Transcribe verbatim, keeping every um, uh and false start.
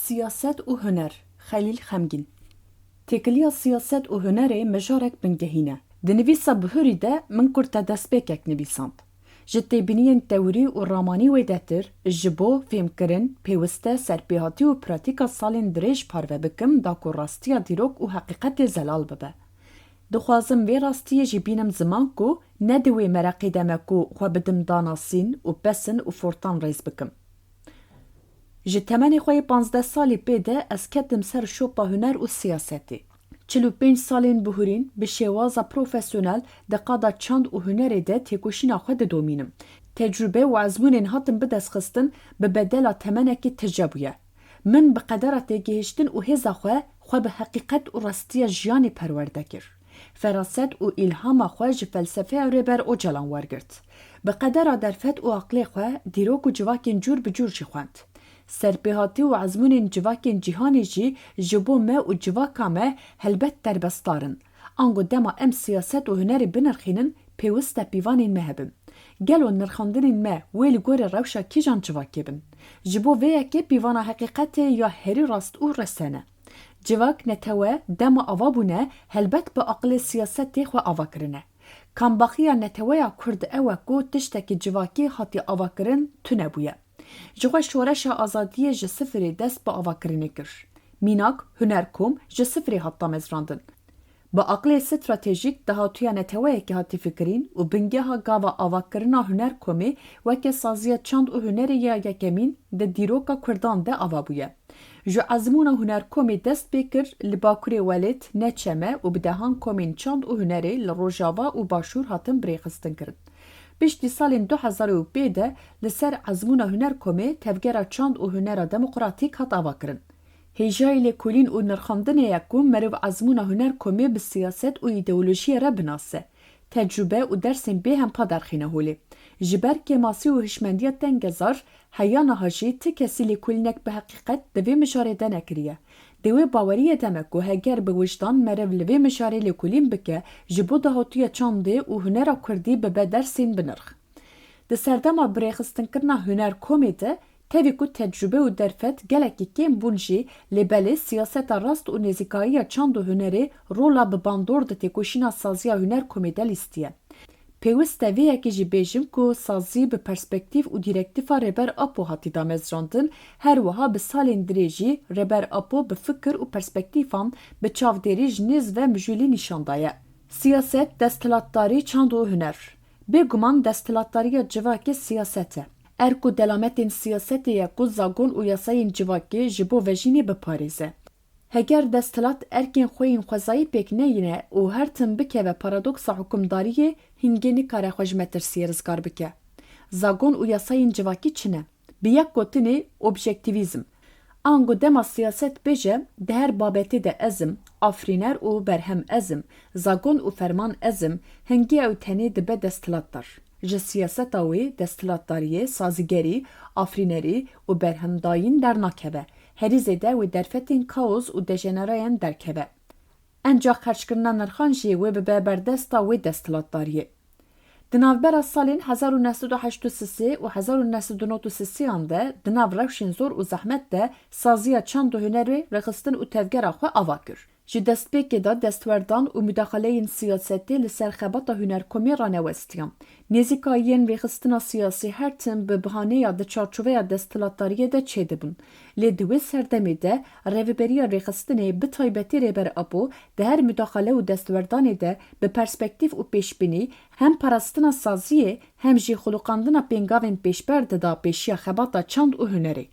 Siyaset û huner, Xelîl Xemgîn. Têkiliya siyaset û hunerê mijarek bingehîn e. Di nivîsa bihurî de min kurte destpêkek nivîsand. Ji têbîniyên tewrî û ramanî wêdetir, ji bo fêmkirin, pêwist e serpêhatî û pratîka salên dirêj parve bikim da ku rastiya dîrok û heqîqetê zelal bibe. Dixwazim vê rastiyê jî bînim ziman ku ne di wê meraqê de me ku xwe bidim danasîn û pesin û fortan rêz bikim. Ji temenê xwe yê panzdeh salî pê de ez ketim ser şopa huner û siyasetê. Çil û pênc salên bihurîn bi şêwaza profesyonel di qada çand û hunerê de têkoşîna xwe didomînim. Tecrûbe û ezmûnên hatin bidestxistin bi bedela temenekî tije bûye. Min bi qedera têgihiştin û hêza xwe, xwe bi heqîqet û rastiya jiyanê perwerde kir. Feraset û îlhama xwe ji felsefeya Rêber Ocalan wergirt. Bi qedera derfet û aqlê xwe dîrok û civakên cûr bi cûr jî xwend. Serpêhatî û ezmûnên civakên cîhanê jî ji bo me û civaka me helbet derbasdar in. Ango dema em siyaset û hunerê binirxînin, pêwist e pîvanên me hebin. Gelo nirxandinên me wê li gorî rewşa kîjan civakê bin? Ji bo vê yekê pîvana heqîqetê ya herî rast û resen e. Civak, netewe, dema ava bûne, helbet bi aqilê siyasetê xwe ava kirine. Kambaxiya neteweya Kurd ew e ku tiştekî civakî hatiye avakirin tune bûye. Jixwe şoreşa azadiyê ji sifirê dest bi avakirinê kir. Mînak, Hunerkom ji sifirê hat damezrandin. Bi aqilê stratejîk dahatûya neteweyekê hatî fikirîn û bingeha gava avakirina Hunerkomê weke saziya çand û hunerê ya yekemîn di dîroka Kurdan de ava bûye. Ji ezmûna Hunerkomê dest pê kir, li Bakurê Welêt, Neçeme û bi dehan komên çand û hunerê li Rojava û Başûr hatin birêxistin kirin. Piştî salên du hezar û pê de li ser ezmûna Hunerkomê Tevgera Çand û Hunera Demokratîk hat avakirin. Hêjayî lêkolîn û nirxandinê ye ku meriv ezmûna Hunerkomê bi siyaset û îdeolojiyê re binase, tecrûbe û dersên bêhempa derxîne holê. Ji ber kêmasî û hişmendiya tengezar, heya niha jî ti kesî lêkolînek bi heqîqet di vê mijarê de nekiriye. Di wê baweriyê de me ku heger bi wijdan meriv li vê mijarê lêkolîn bike, ji bo dahatûya çandê û hunera kurdî bibe dersên bi nirx. Di serdema birêxistinkirina Hunerkomê de, tevî ku tecrûbe û derfet gelekî kêm bûn jî, lê belê siyaseta rast û nêzîkayiya çand û hunerê rola bi bandor di têkoşîna saziya Hunerkomê de lîstiye. Pêwist e vê yekê jî bêjim ku sazî bi perspektîf û dîrektîfa Rêber Apo hatî damezrandin, her wiha bi salên dirêj jî Rêber Apo bi fikir û perspektîfan bi çavdêrî ji nêz ve mijûlî nîşan daye. Siyaset, desthilatdarî, çand û huner. Bêguman desthilatdariya civakê siyaset e. Erk û delametên siyasetê ye ku zagon û yasayên civakê ji bo vejînê biparêze. Heger desthilat erkên xwe yên xwezayî pêk neyîne û her tim bikeve paradoksa hukimdariyê, hingê nikare xwe ji metirsiyê rizgar bike. Zagon û yasayên civakî çi ne? Bi yek gotinê, objektîvîzm. Ango dema siyaset bêje, di her babetê de ez im, afirîner û berhem ez im, zagon û ferman ez im, hingê ew tenê dibe desthilatdar. Ji siyaseta wê, desthilatdariyê, sazîgerî, afirînerî û berhemdayîn dernakeve. Herî zêde wê derfetên kaos û dejenerayan derkeve. Enca xerckirina nirxan jî wê bibe berdesta wê desthilatdariyê. Di navbera salên hezar û neh sed û heşt û sisê û hezar û neh sed û nod û sisê an de di nav rewşên zor û zehmet de saziya çand û hunerê rêxistin û tevgera xwe ava kir. Ji destpêkê de destwerdan û mudaxaleyên siyasetê li ser xebata Hunerkomê ranewestiyan. Nêzîkayiyên rêxistina siyasî her tim bi bihaneya di çarçoveya desthilatdariyê de çêdibûn. Lê di wê serdemê de rêveberiya rêxistinê, bi taybetî Rêber Apo, di her mudaxale û destwerdanê de bi perspektîf û pêşbînî hem parastina saziyê hem jî xuluqandina pêngavên pêşber dida pêşiya xebata çand û hunerê.